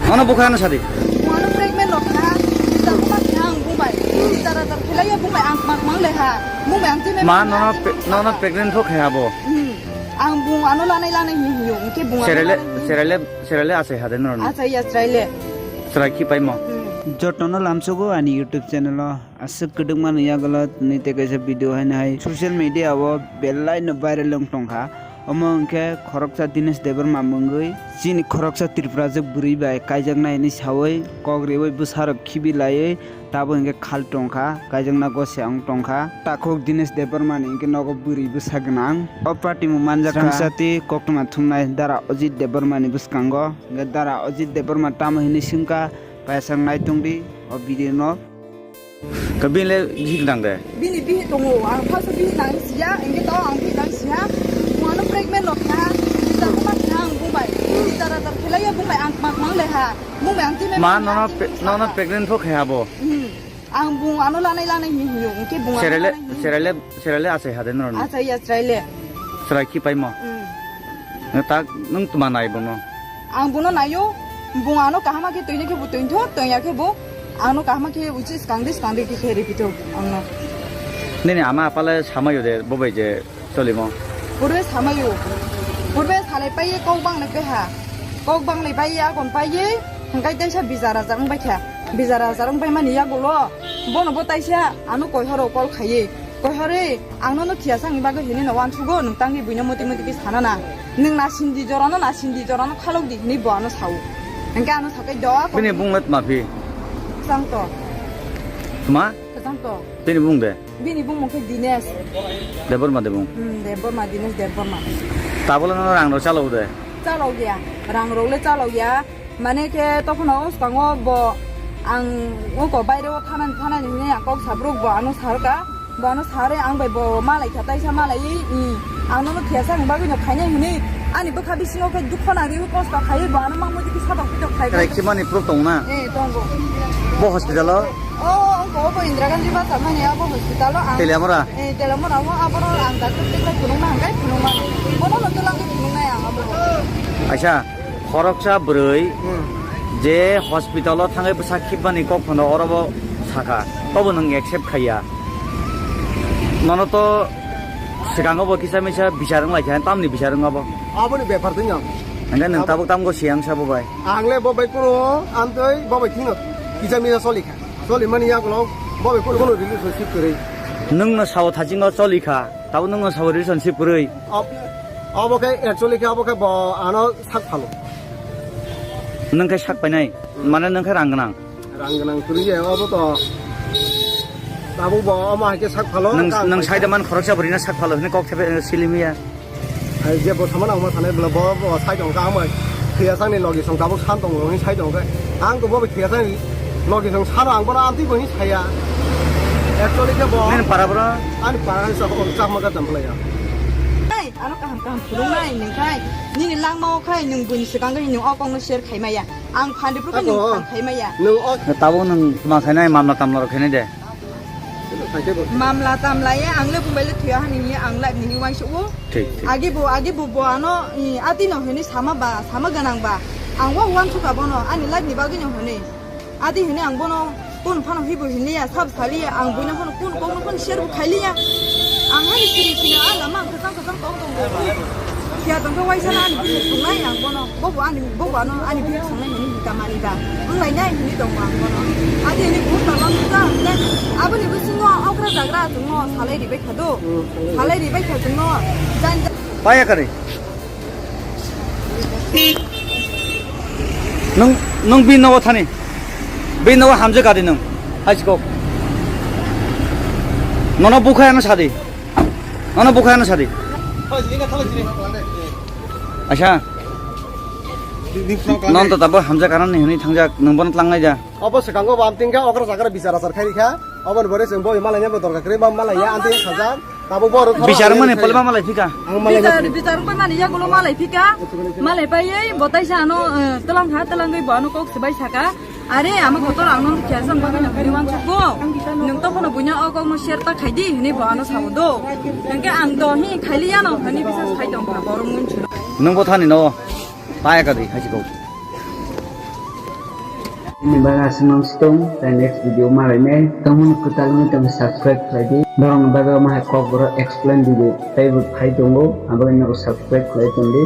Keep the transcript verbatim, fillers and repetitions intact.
Nono bukha ano sadi. Ano pregnant rok ha. Kita buma kha ang bumbai. Kita ratar khelaiya bumbai ang mak mang le ha. Bumbai ang tine Ma, nono pe-, nono pregnant rok kha bo. Hmm. Ang bung ano lanai lanai hi hi yo. Ke bung ano Serele, lanai hi. Serele, serele asai hade nono. Asai ya sraile. Srai ki paimo. Hmm. Jotono lamsogo ani YouTube channel o. Aswk kwdwkmani yagulo tini tei kaisa video haino hai social media o belai no viral wng tongkha. Omo hwnkhe khoroksa Dinesh Debbarma mungwi chini khoroksa Tripurajwk bwrwi bai kaijaknai hinwi sawi kok riwi bwsarok khibi laiwi tabuk hwnkhe khal tongkha, kaijakna gosi ang tongkha. Takhuk Dinesh Debbarmani hwnkhe nogo bwrwi bwsa gwnang. O party mung manjakha Srangsati koktwma thumnai Dara Ajit Debbarmani bwskango. Hwnkhe Dara Ajit Debbarma tamo hinwi swngkha, paisa nai tongdi o video no. Ka bini le bihik nang de? Bini bihik tongo, ang first bihik nang siya, engke to ang bihik nang siya. Mo ano pregnant rok kha, kita buma kha ang bumbai. Kita ratar khelaiya bumbai ang mak mang le ha. Bumbai ang tine Ma, mang nono ang pe-, tine nono sa. Pregnant rok kha bo? Hmm. Ang bung ano lanai lanai hi hi, engke bung ano Serele, lanai hi. Serele, serele asai hade nono. Asai ya sraile. Srai ki paimo? Hmm. Nang tak, nang tuma nai bono? Ang bono naio, bung ano kahama khe toina khe bo tointho, toiya khe bo ano kahama khe uchi skangdi skangdi khe khe ripito angno. Nini ama apale samayo de, bobai je cholimo? Purbe samayo, purbe salai paiye kok bang le peha, kok bang le paiye akon paiye, hingkai taisa bijar ajar wng baikha, bijar ajar wng baimani yagulo, bono bo taisa ano koihoro call khaiye. Koihore, ang nono khiyasangni bagwi hinwi no uansugo, nwng tangwi buino moti moti khe sana na. Nwng nasindi jorano, nasindi jorano khalok di hinwi bo ano sao. Hingke ano sakai do. Bini bung le tma phi? Kwchang to. Tma? Kwchang to. Bini bung de? Bini bung mung khe Dinesh. Debbarma de bung? Hmm, Debbarma, Dinesh Debbarma. Tabole nono rang rok chalok de? Chalok ya. Rang rok le chalok ya. Mane khe tokhono o swkango bo ang oko baire o thanani thanani hinwi ang kok sabruk bo ano sarka, bo ano sare ang bai bo malai kha taisa malai i ang nono thiyasa ang bagwi no khainai hinwi ani bwkha bisingo khe dukho nang riwi kosto khaiwi bo ano mangmudi khe sadok pitok khai Krai khimani proof tong na? Eh, tongo. Bo hospital o? O, ongko bo Indira Gandhi basa mani abo hospital o ang. Teliamura? Eh, Teliamura o aboro ang doctor tikla phunukna hangkai phunukma. Bono no twlangwi phunuknai ang abo. Aisa. Khoroksa bwrwi Hmm. je hospital o thangwi bwsa khibmani kok phano oro bo sakha, tobo nwng accept khaiya. Nono to swkango bo kisa misa bichar wng lai kha, tamni bichar wng abo? Aboni bepar twi no. Hingke nwng Abo tabuk tamgo siyang sa bo bai? Ang le bo bai kunu amtwi bo bai thwino kisa misa choli kha. Choli mani yagulo bo bai kunu kunu relationship kwrwi. Nwng no sao thachingo choli kha, tabuk nwng no sao relationship kwrwi. Ab-, abo khe actually khe abo khe bo ano sak phalo. Nwng khe sak painai, Hmm. Mane nwng khe rang gwnang. Rang gwnang kwrwi ya, abo to. Tabuk bo omo hai khe sak phalo, Nwng, kang nwng paisa. Saida man khoroksa bwrwino sak phalo hwnwi kok thepe, eh, silimiya. Ai, je bo sama nang ma sanai bwla bo, bo sai tong kha, ang bai thwiya sangni logi song tabuk san tongo hwnwi sai tong kha. Ang to bo bai thwiya sangni logi song sano ang bono amtwi bo hwnwi saya. Actually khe bo Nini para bro? Ani para sa, sa ma ka jam bwlai ya. Ai, ano kaham kaham phulung nai nung khai. Nini langma o khai nung buini swkang khai nung o kok no share khai maya. Ang phan de phuru khai nung Ako, phan khai maya. Nung o Tabuk nwng tma khainai, mamla tamla rok khainai de. Mamla tamla ye ang le bumbai le thuya hani ye ang live ni waisa o. Thik, thik. Agi bo, agi bo bo ano, i, ati no hini sama ba, sama ganang ba. Ang wa wan thuka bono, ani live ni bagwi no hini. Ati hini ang bono, kun phano hibo hini ya, sab sali ya, ang buina phano kun kok no kun share bo khaili ya. Ang hani siri siri a lama ang kwchang kwchang kok tong bo. Kya tong khe waisa na ani business tongnai ang bono. Bobo ani, bobo ano ani bihik sangnai hini hita mani ba. Wng lai nai hini tong ang bono. Adi hini buh tala buta hingke aboni bisingo okra jagra chwngno salai ribai kha do. Salai ribai kha chwngno. Jan jan. Paya kari. Nung, nung bin nogo thani. Bin nogo hamje kari nung. Hai sikok. Nono bukhai ano sadi. Nono bukhai ano sadi. Acha. Non to tabo hamjak karon ni hwnwi thangjak, nwng bono tlangnai da. Obo swkango bo amting kha okra sakra bichar achar khai rikha. Oboni bore chwng boi malai nabo dorkar kwrwi ba malai ya amting sajak. Tabo boro thoro Bichar mani pole ma malai phika. Ang malai Bichar, bichar wngkha mani yagulo malai phika. Malai paiwi bo taisa ano, eh, twlang kha, twlangwi bo ano kok swbai saka. Are ama kotor ang nono kya sang bagwi no phiri wansuk bo. Nwng to phano buino o kok no share ta khai di hwnwi bo ano sao do. Hwnkhe ang do hi khaili yano hwnwi bisa sai tong kha borok mun chwla. Nwng bo thani no. Paya kadi, hai sikok. Ini bagwi aswk nang sitong, tai next video malai ne. Tongmani kwtal wngwi tongwi subscribe khlai di. Borokni bagwi omo hai kok borok explain video taibo phai tongo, aboni nogo subscribe khlai tong di.